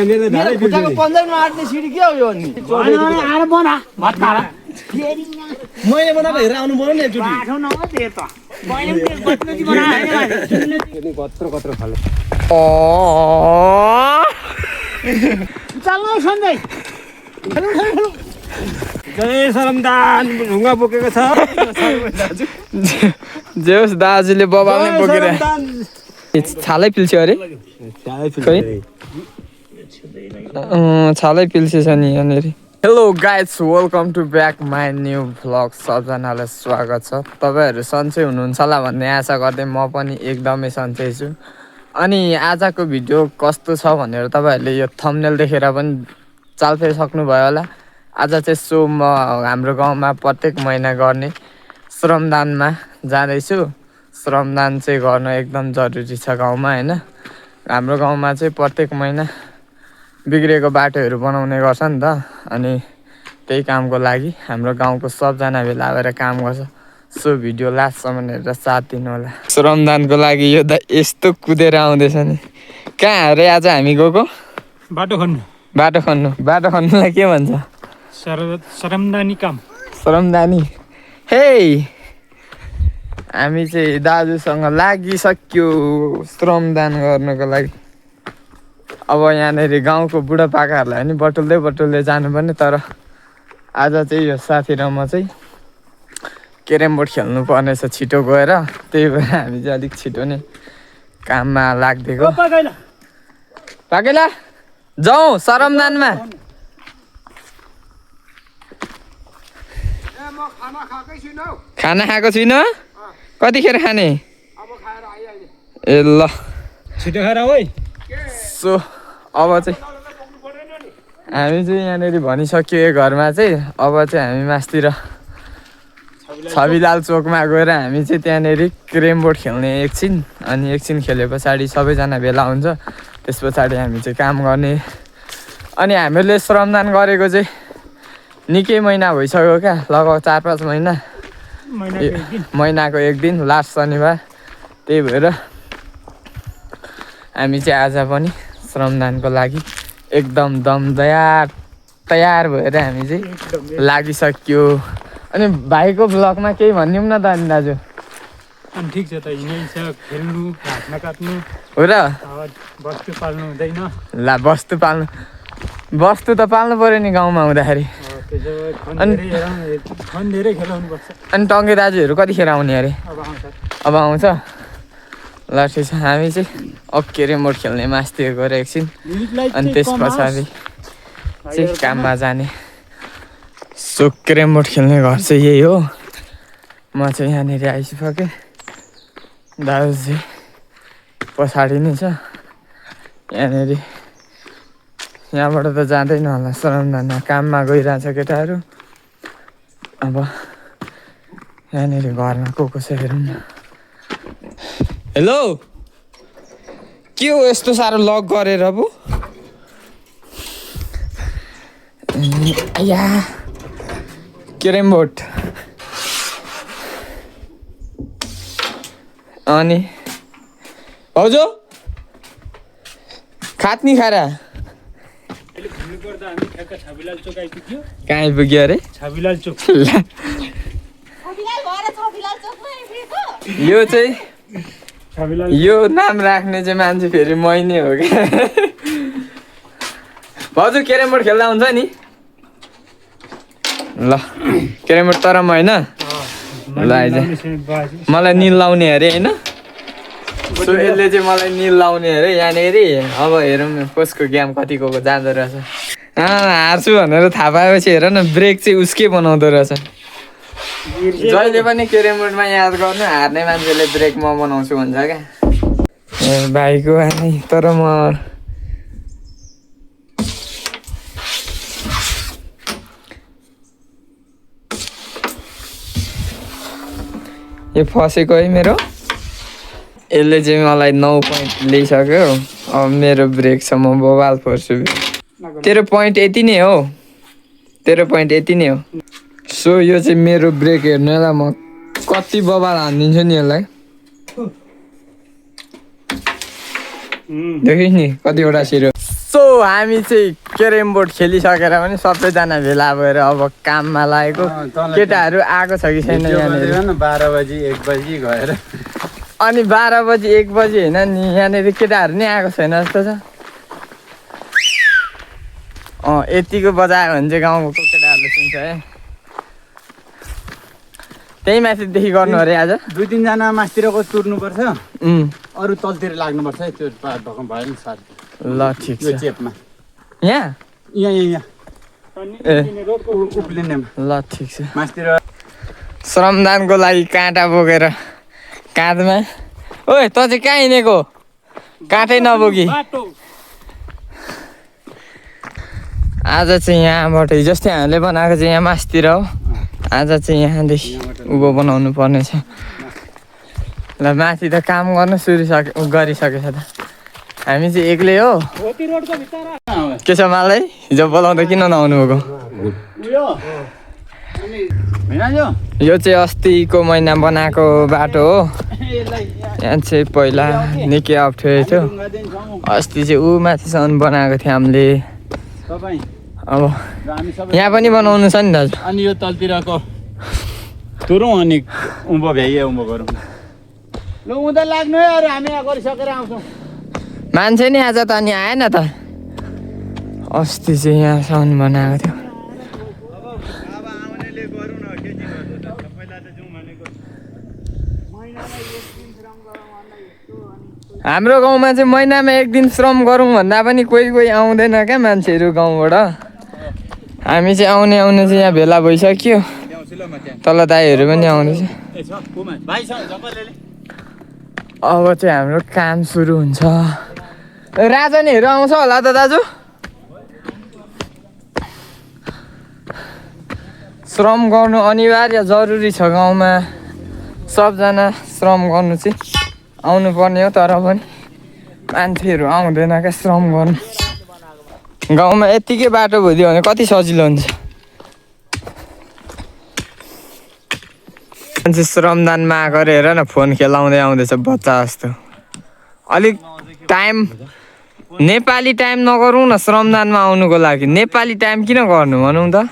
खुट्टाको पन्जामा आट्ने सिडी के हो यो अनि आएर बना भात खाला मैले बनाएको हेरेर आउनु पर्यो नि एकचोटि आठौँ न हो त्यो त बहिनी बत्ती बनायो कत्रो खाले चल्नु सन्जय जय सरमदान ढुङ्गा बोकेको छ जे होस् दाजुले बबाल्ने बोकेर छालै पिल्छ अरे छालै पिल्छेछ नि यहाँनिर hello guys welcome to back my new vlog सबजनालाई स्वागत छ तपाईँहरू सन्चै हुनुहुन्छ होला भन्ने आशा गर्दै म पनि एकदमै सन्चै छु अनि आजको भिडियो कस्तो छ भनेर तपाईँहरूले यो थम्बनेल देखेर पनि चाल पाइसक्नुभयो होला आज चाहिँ सो म हाम्रो गाउँमा प्रत्येक महिना गर्ने श्रमदानमा जाँदैछु श्रमदान चाहिँ गर्न एकदम जरुरी छ गाउँमा होइन हाम्रो गाउँमा चाहिँ प्रत्येक महिना बिग्रेको बाटोहरू बनाउने गर्छ नि त अनि त्यही कामको लागि हाम्रो गाउँको सबजना भेला भएर काम गर्छ सो भिडियो लास्टसम्म हेरेर साथ दिनु होला श्रमदानको लागि यो त यस्तो कुदेर आउँदैछ नि कहाँ अरे आज हामी गएको बाटो खन्नु बाटो खन्नुलाई के भन्छ श्रमदानी काम श्रमदानी हे हामी चाहिँ दाजुसँग लागिसक्यो श्रमदान गर्नको लागि अब यहाँनिर गाउँको बुढापाकाहरूलाई पनि बटुल्दै जानुपर्ने तर आज चाहिँ यो साथी र म चाहिँ क्यारम बोर्ड खेल्नु पर्नेछ छिटो गएर त्यही भएर हामी चाहिँ अलिक छिटो नै काममा लाग्दिएको पाकेला जाउँ श्रमदानमा खाना खाएको छुइनँ कतिखेर खाने ए ल छिटो खाएर है सो अब चाहिँ हामी चाहिँ यहाँनिर भनिसक्यो यो घरमा चाहिँ अब चाहिँ हामी मासतिर छविलाल चोकमा गएर हामी चाहिँ त्यहाँनिर क्यारम बोर्ड खेल्ने एकछिन अनि एकछिन खेले पछाडि सबैजना भेला हुन्छ त्यस पछाडि हामी चाहिँ काम गर्ने अनि हामीले श्रमदान गरेको चाहिँ निकै महिना भइसक्यो क्या लगभग 4-5 महिना महिनाको एक दिन लास्ट शनिबार त्यही भएर हामी चाहिँ आज पनि श्रमदानको लागि एकदम तयार भएर हामी चाहिँ लागिसक्यो अनि भाइको ब्लगमा केही भनिदिउँ न त अनि दाजु अनि ठिक छ त हिँडिन्छ खेल्नु घाँस नकाट्नु हो र बस्तु पाल्नु हुँदैन ला बस्तु त पाल्नु पऱ्यो नि गाउँमा हुँदाखेरि धेरै खेलाउनुपर्छ अनि टङ्के दाजुहरू कतिखेर आउने अरे अब आउँछ ल ठिक छ हामी चाहिँ अब क्यारम बोर्ड खेल्ने मास्तिर गएर एकछिन अनि त्यस पछाडि चाहिँ काममा जाने सो क्यारम बोर्ड खेल्ने घर चाहिँ यही हो म चाहिँ यहाँनिर आइसकेँ दाजु चाहिँ पछाडि नै छ यहाँनिर यहाँबाट त जाँदैन होला श्रमदानमा काममा गइरहेछ केटाहरू अब यहाँनिर घरमा को छ हेरौँ न हेलो के हो यस्तो साह्रो लक गरेर पो आया क्यारम बोर्ड अनि भाउजू खात्नी खारा कहाँ आइपुग्यो अरे छविलाल चोक यो चाहिँ यो नाम राख्ने चाहिँ मान्छे फेरि मै नै हो क्या भाउजू क्यारम बोर्ड खेल्दा हुन्छ नि ल क्यारम बोर्ड तर म होइन ल आइज मलाई निल लाउने अरे होइन सो यसले चाहिँ मलाई निल लाउने अरे यहाँनिर अब हेरौँ कसको गेम कतिको जाँदो रहेछ हार्छु भनेर थाहा पाएपछि हेर न ब्रेक चाहिँ उसकै बनाउँदो रहेछ जहिले पनि क्यारम बोर्डमा याद गर्नु हार्ने मान्छेले ब्रेक म बनाउँछु भन्छ क्या ए भाइको आनी तर म यो फसेको है मेरो यसले चाहिँ मलाई 9 पोइन्ट लिइसक्यो अब मेरो ब्रेक छ म बबाल पर्छु तेरो पोइन्ट यति नै हो सो यो चाहिँ मेरो ब्रेक हेर्नुलाई म कति बबाल हानिदिन्छु नि यसलाई देखिस् नि कतिवटा सिरो सो हामी चाहिँ क्यारम बोर्ड खेलिसकेर पनि सबैजना भेला भएर अब काममा लागेको केटाहरू आएको छ कि छैन यहाँनिर 12 बजी 1 बजी गएर अनि 12 बजी 1 बजी होइन नि यहाँनिर केटाहरू नै आएको छैन जस्तो छ यतिको बजायो भने चाहिँ गाउँको केटाहरूले सुन्छ है त्यही माथिदेखि गर्नु अरे आज 2-3 जना मास्तिरको तुर्नुपर्छ अरू तलतिर लाग्नुपर्छ है त्यो ढकम भयो नि सर ल ठिक यो छ चेपमा यहाँ यहाँ ए उप्लिनेमा ल ठिक छ मास्तिर श्रमदानको लागि काँटा बोकेर काँधमा ओए त चाहिँ कहाँ हिँडेको काँटै नबोकी आज चाहिँ यहाँबाट जस्तै हामीले बनाएको चाहिँ यहाँ मासतिर हो आज चाहिँ यहाँदेखि उँभो बनाउनु पर्नेछ ल माथि त काम गर्न गरिसकेछ त हामी चाहिँ एक्लै हो के छ मालै हिजो बोलाउँदा किन नआउनु भएको यो चाहिँ अस्तिको महिना बनाएको बाटो हो यहाँ चाहिँ पहिला निकै अप्ठ्यारो थियो अस्ति चाहिँ ऊ माथिसम्म बनाएको थियो हामीले अब यहाँ पनि बनाउनु छ नि दाजु अनि यो तलतिरको तुरौँ अनि उँभो भ्याइए उँभो गरौँ ल उँधो लाग्नु है अरू हामी यहाँ गरिसकेर आउँछौँ मान्छे नि आज त अनि आएन त अस्ति चाहिँ यहाँसम्म बनाएको थियो हाम्रो गाउँमा चाहिँ महिनामा 1 दिन श्रम गरौँ भन्दा पनि कोही आउँदैन क्या मान्छेहरू गाउँबाट हामी चाहिँ आउने चाहिँ यहाँ भेला भइसक्यो तल दाईहरू पनि आउँदैछ अब चाहिँ हाम्रो काम सुरु हुन्छ राजनीहरू आउँछ होला त दाजु श्रम गर्नु अनिवार्य जरुरी छ गाउँमा सबजना श्रम गर्नु चाहिँ आउनु पर्ने हो तर पनि मान्छेहरू आउँदैन क्या श्रम गर्नु गाउँमा यत्तिकै बाटो भइदियो भने कति सजिलो हुन्छ मान्छे श्रमदानमा आएको अरे हेर न फोन खेलाउँदै आउँदैछ बच्चा जस्तो अलिक टाइम नेपाली टाइम नगरौँ न श्रमदानमा आउनुको लागि नेपाली टाइम किन गर्नु भनौँ त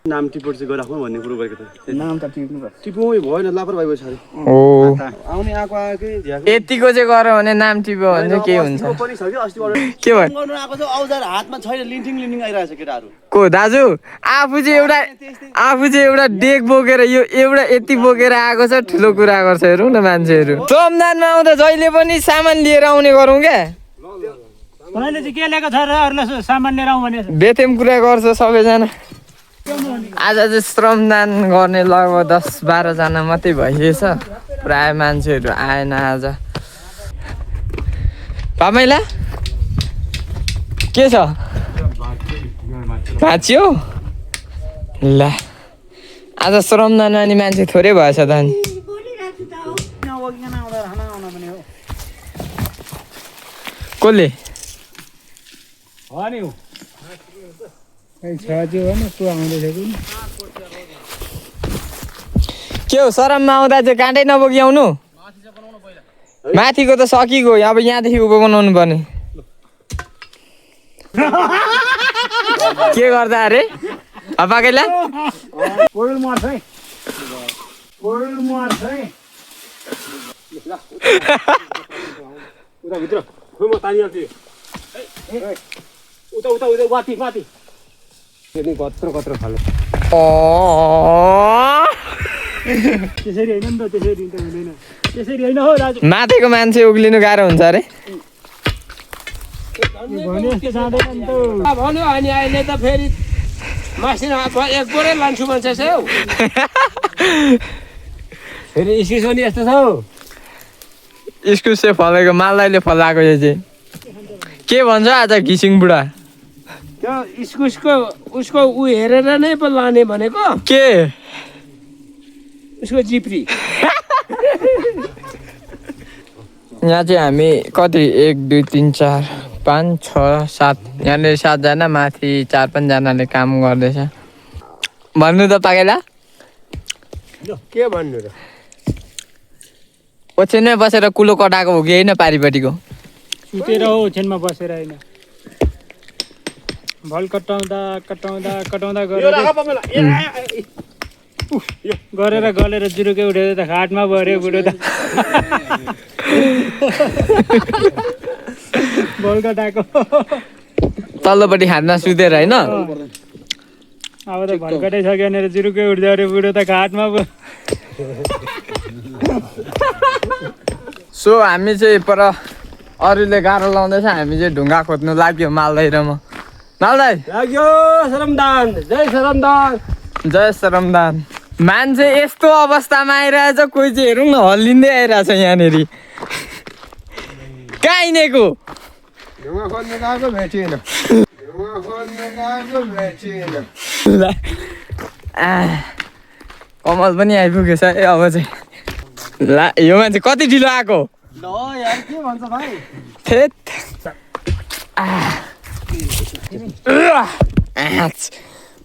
नाम टिपोट चाहिँ गराउँ भन्ने कुरो गरेको त नाम त टिप्नु भएन लापरवाही भयो सारी हो आउने आएकै यतिको चाहिँ गऱ्यो भने नाम टिप्यो भने चाहिँ के हुन्छ पनि छ कि अस्तिबाट के भयो गर्नु आएको छ औजार हातमा छैन लिन्टिङ आइरहेछ केटाहरू को दाजु आफू चाहिँ एउटा डेक बोकेर यो एउटा यति बोकेर आएको छ ठुलो कुरा गर्छ हेरौँ न मान्छेहरू श्रमदानमा आउँदा जहिले पनि सामान लिएर आउने गरौँ क्या तैँले चाहिँ के ल्याएको छ र अरूलाई सामान लिएर आउँ भने बेथेम कुरा गर्छ सबैजना आज चाहिँ श्रमदान गर्ने लगभग 10-12 जना मात्रै भइएछ प्राय मान्छेहरू आएन आज पामैला के छ भाँच्यो ल आज श्रमदानमा नि मान्छे थोरै भएछ त नि कसले के हो शरममा आउँदा चाहिँ काँटै नबोकी आउनु माथिको त सकिगयो अब यहाँदेखि उँभो बनाउनु पर्ने के गर्दा अरे पाकेला कत्रो खाले त्यसरी होइन नि त त्यसरी त हुँदैन त्यसरी होइन हो राजु माथिको मान्छे उक्लिनु गाह्रो हुन्छ अरे भने जस्तो जाँदैन नि त भन्यो अनि अहिले त फेरि मसिन एक बोरै लान्छु भन्छ हौ फेरि इस्कुस पनि यस्तो छ हौ इस्कुस चाहिँ फलेको मालदाईले फलाएको यो चाहिँ के भन्छ आज घिसिङ बुढा त्यो इस्कुसको उसको ऊ हेरेर नै पो लाने भनेको के उसको जिप्री यहाँ चाहिँ हामी कति 1 2 3 4 5 6 7 यहाँनिर 7 जना माथि 4-5 जनाले काम गर्दैछ भन्नु त पाकेला के भन्नु र ओछ्यानमै बसेर कुलो कटाएको हो कि होइन पारिपट्टिको सुतेर हो ओछ्यानमा बसेर होइन भल कटाउँदा कटाउँदा कटाउँदा यो गरेर राख पमेला गरेर गलेर जुरुकै उठेर त घाटमा बर्यो बुढो त भल कटाएको तल्लोपट्टि हातमा सुतेर होइन अब त भल कटाइसक्यो भनेर जुरुकै उठ्दै अरे बुढो त घाटमा सो हामी चाहिँ पर अरूले गाह्रो लाउँदैछ हामी चाहिँ ढुङ्गा खोज्नु लाग्यो माल्दै र म माल्दै लाग्यो शरमदान जय शरमदान जय शरमदान मान्छे यस्तो अवस्थामा आइरहेछ कोही चाहिँ हेरौँ न हल्लिँदै आइरहेछ यहाँनिर कहाँ हिँडेको कमल पनि आइपुगेछ है अब चाहिँ ला यो मान्छे कति ढिलो आएको ल यार के भन्छ भाइ थेत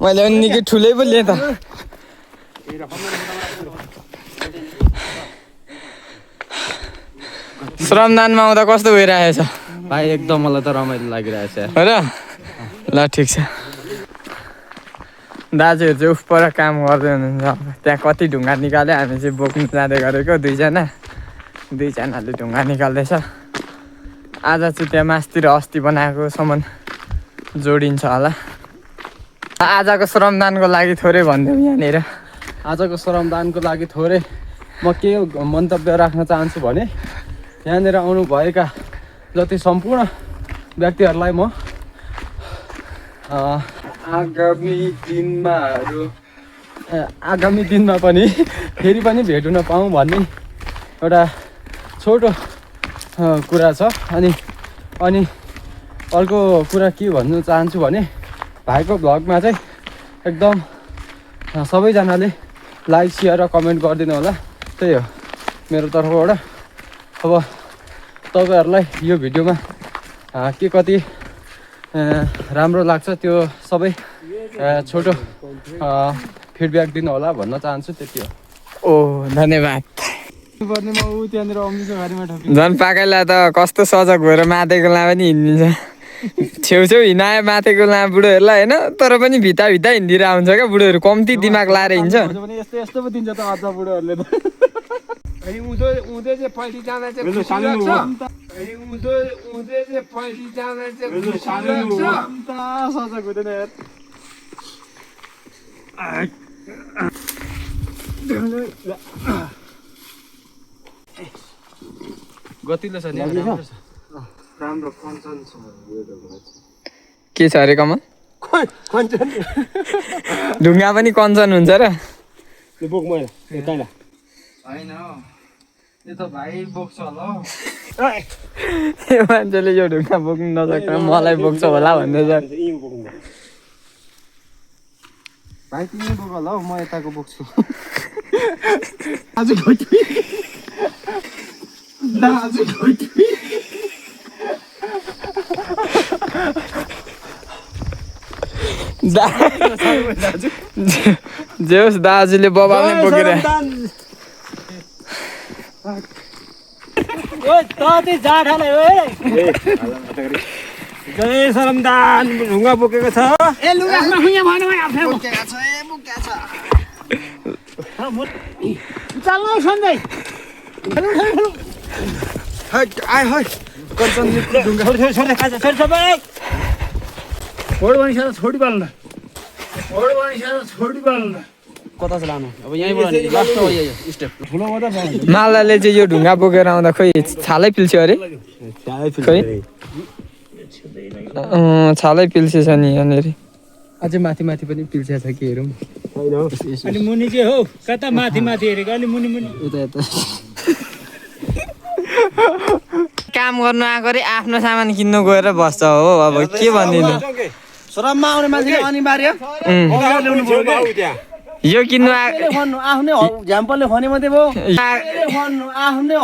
मैले पनि निकै ठुलै पो लिएँ त श्रमदानमा आउँदा कस्तो भइरहेछ भाइ एकदम मलाई त रमाइलो लागिरहेछ हो र ल ठिक छ दाजुहरू चाहिँ उफ पर काम गर्दै हुनुहुन्छ त्यहाँ कति ढुङ्गा निकाल्यो हामी चाहिँ बोक्नु जाँदै गरेको दुईजनाले ढुङ्गा निकाल्दैछ आज चाहिँ त्यहाँ मासतिर अस्ति बनाएको सामान जोडिन्छ होला आजको श्रमदानको लागि थोरै भनिदिउँ यहाँनिर आजको श्रमदानको लागि थोरै म के मन्तव्य राख्न चाहन्छु भने यहाँनिर आउनुभएका जति सम्पूर्ण व्यक्तिहरूलाई म आगामी दिनमा पनि फेरि पनि भेट हुन पाऊँ भन्ने एउटा छोटो कुरा छ अनि अर्को कुरा के भन्नु चाहन्छु भने भाइको भ्लगमा चाहिँ एकदम सबैजनाले लाइक सेयर र कमेन्ट गरिदिनु होला त्यही हो मेरो तर्फबाट अब तपाईँहरूलाई यो भिडियोमा के कति राम्रो लाग्छ त्यो सबै छोटो फिडब्याक दिनु होला भन्न चाहन्छु त्यति हो ओ धन्यवाद पर्नेमा ऊ त्यहाँनिर अम्निको घारीमा ठोक्यो झन् पाकैलाई त कस्तो सजग भएर माथिको ला पनि हिँडिन्छ छेउछेउ हिँडायो माथिको ला बुढोहरूलाई होइन तर पनि भित्ता हिँडिदिएर आउँछ क्या बुढोहरू कम्ती दिमाग लाएर हिँड्छ यस्तो यस्तो पो दिन्छ त अझ बुढोहरूले त अनि उँधो चाहिँ पल्टी जाँदा चाहिँ खुसी लाग्छ अनि उँधो चाहिँ पल्टी जाँदा चाहिँ खुसी लाग्छ सजग हुँदैन यार गतिलो छ नि राम्रो कञ्चन छ के छ अरे कमल ढुङ्गा पनि कञ्चन हुन्छ र यो बोक मैले कहाँ होइन यो त भाइ बोक्छ होला यो मान्छेले यो ढुङ्गा बोक्नु नसक्छ मलाई बोक्छ होला भन्दैछ भाइ तिमी बोक होला हौ म यताको बोक्छु जे होस् दाजुले बबाले बोकेर जय शरमदान ढुङ्गा बोकेको छ कता छ लानु अब यहीँबाट लास्ट हो यो स्टेप मालाले चाहिँ यो ढुङ्गा बोकेर आउँदा खोइ छालै पिल्छ अरे खोइ छालै पिल्सेछ नि यहाँनिर अझै माथि माथि पनि पिल्छा छ कि हेरौँ अलि मुनि चाहिँ हो कता माथि माथि हेरेको अलि मुनि मुनि यता यता काम गर्नु आएको अरे आफ्नो सामान किन्नु गएर बस्छ हो अब के भनिदिनु श्रममा आउने मान्छेले अनिवार्य यो किन्नु आफ्नै झ्याम्पलले खने मात्रै भयो आफ्नै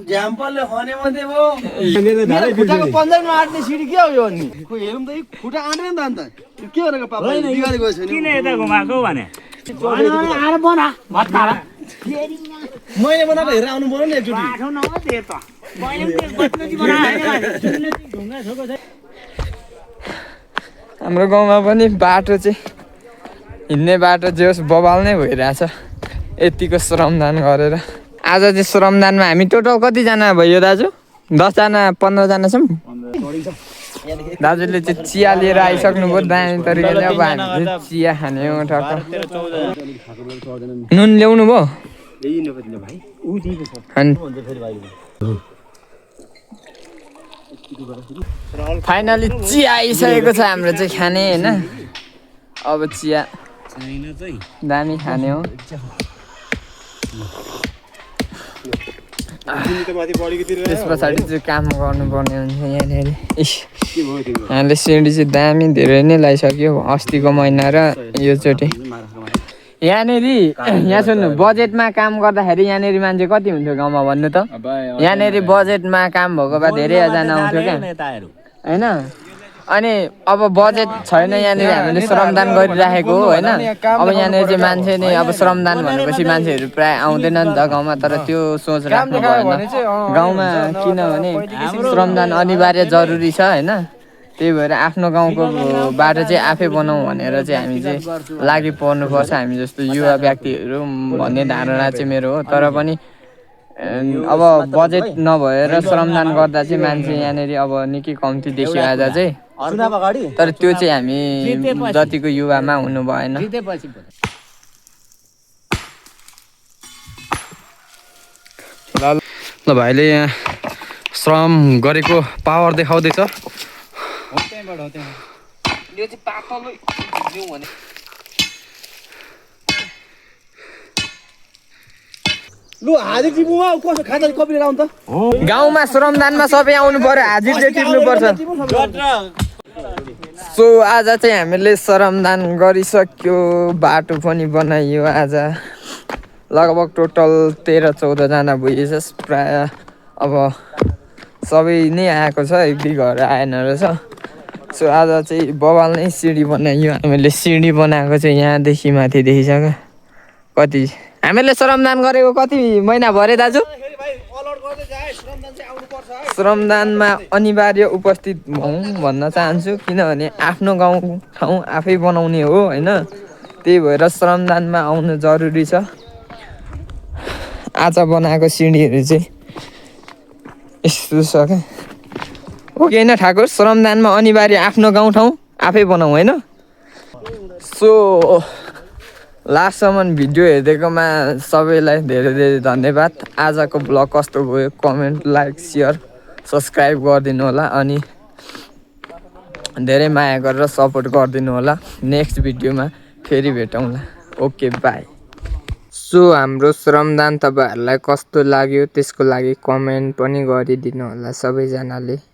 झ्याम्पलले खने मात्रै भयो खुट्टाको पन्जामा आँट्ने सिडी के हो यो अनि हेरौँ त खुट्टा आँट्दैन नि त अन्त के भनेको पापा बिगारी गएछ नि किन यता घुमाएको भने मैले बनाएको हेरेर आउनु पर्यो नि एकचोटि हाम्रो गाउँमा पनि बाटो चाहिँ हिँड्ने बाटो जे होस् बवाल नै भइरहेछ यतिको श्रमदान गरेर। आज चाहिँ श्रमदानमा हामी टोटल कतिजना भयो दाजु? 10 जना 15 जना छौँ। दाजुले चाहिँ चिया लिएर आइसक्नु भयो दामी तरिकाले। अब हामी चाहिँ चिया खाने हो ठक्क। नुन ल्याउनु भयो? फाइनली चिया आइसकेको छ हाम्रो चाहिँ खाने होइन। अब चिया दामी खाने हो। त्यस पछाडि चाहिँ काम गर्नुपर्ने हुन्छ यहाँनिर। यहाँले सिँढी चाहिँ दामी धेरै नै लगाइसक्यो अस्तिको महिना र योचोटि। यहाँनिर यहाँ सुन्नु बजेटमा काम गर्दाखेरि यहाँनिर मान्छे कति हुन्थ्यो गाउँमा भन्नु त? यहाँनिर बजेटमा काम भएको भए धेरैजना आउँथ्यो क्या होइन। अनि अब बजेट छैन यहाँनिर हामीले श्रमदान गरिराखेको हो होइन। अब यहाँनिर चाहिँ मान्छे नै अब श्रमदान भनेपछि मान्छेहरू प्रायः आउँदैन नि त गाउँमा। तर त्यो सोच राख्नु भएन गाउँमा, किनभने श्रमदान अनिवार्य जरुरी छ होइन। त्यही भएर आफ्नो गाउँको बाटो चाहिँ आफै बनाऊ भनेर चाहिँ हामी चाहिँ लागि पर्नुपर्छ। हामी जस्तो युवा व्यक्तिहरू भन्ने धारणा चाहिँ मेरो हो। तर पनि अब बजेट नभएर श्रमदान गर्दा चाहिँ मान्छे यहाँनिर अब निकै कम्ती देखियो आज चाहिँ। तर त्यो चाहिँ हामी जतिको युवामा हुनु भएन। ल भाइले यहाँ श्रम गरेको पावर देखाउँदैछ। गाउँमा श्रमदानमा सबै आउनु पर्यो, हाजिरले टिप्नुपर्छ। सो आज चाहिँ हामीले श्रमदान गरिसक्यो, बाटो पनि बनाइयो। आज लगभग टोटल 13-14 जना भइएछ प्राय। अब सबै नै आएको छ, एक दुई घर आएन रहेछ। सो आज चाहिँ बवाल नै सिँढी बनाइयो हामीले। सिँढी बनाएको चाहिँ यहाँदेखि माथि देखिसक्यो। कति हामीले श्रमदान गरेको कति महिना भरे दाजु? श्रमदानमा अनिवार्य उपस्थित हौँ भन्न चाहन्छु, किनभने आफ्नो गाउँ ठाउँ आफै बनाउने हो होइन। त्यही भएर श्रमदानमा आउनु जरुरी छ। आज बनाएको सिँढीहरू चाहिँ यस्तो छ क्या। ओके होइन ठाकुर, श्रमदानमा अनिवार्य आफ्नो गाउँ ठाउँ आफै बनाऊ होइन। सो लास्टसम्म भिडियो हेरिदिएकोमा सबैलाई धेरै धेरै धन्यवाद। आजको ब्लग कस्तो भयो कमेन्ट, लाइक, सेयर, सब्सक्राइब गरिदिनु होला। अनि धेरै माया गरेर सपोर्ट गरिदिनु होला। नेक्स्ट भिडियोमा फेरि भेटौँला। Okay by. सो हाम्रो श्रमदान तपाईँहरूलाई कस्तो लाग्यो त्यसको लागि कमेन्ट पनि गरिदिनु होला सबैजनाले।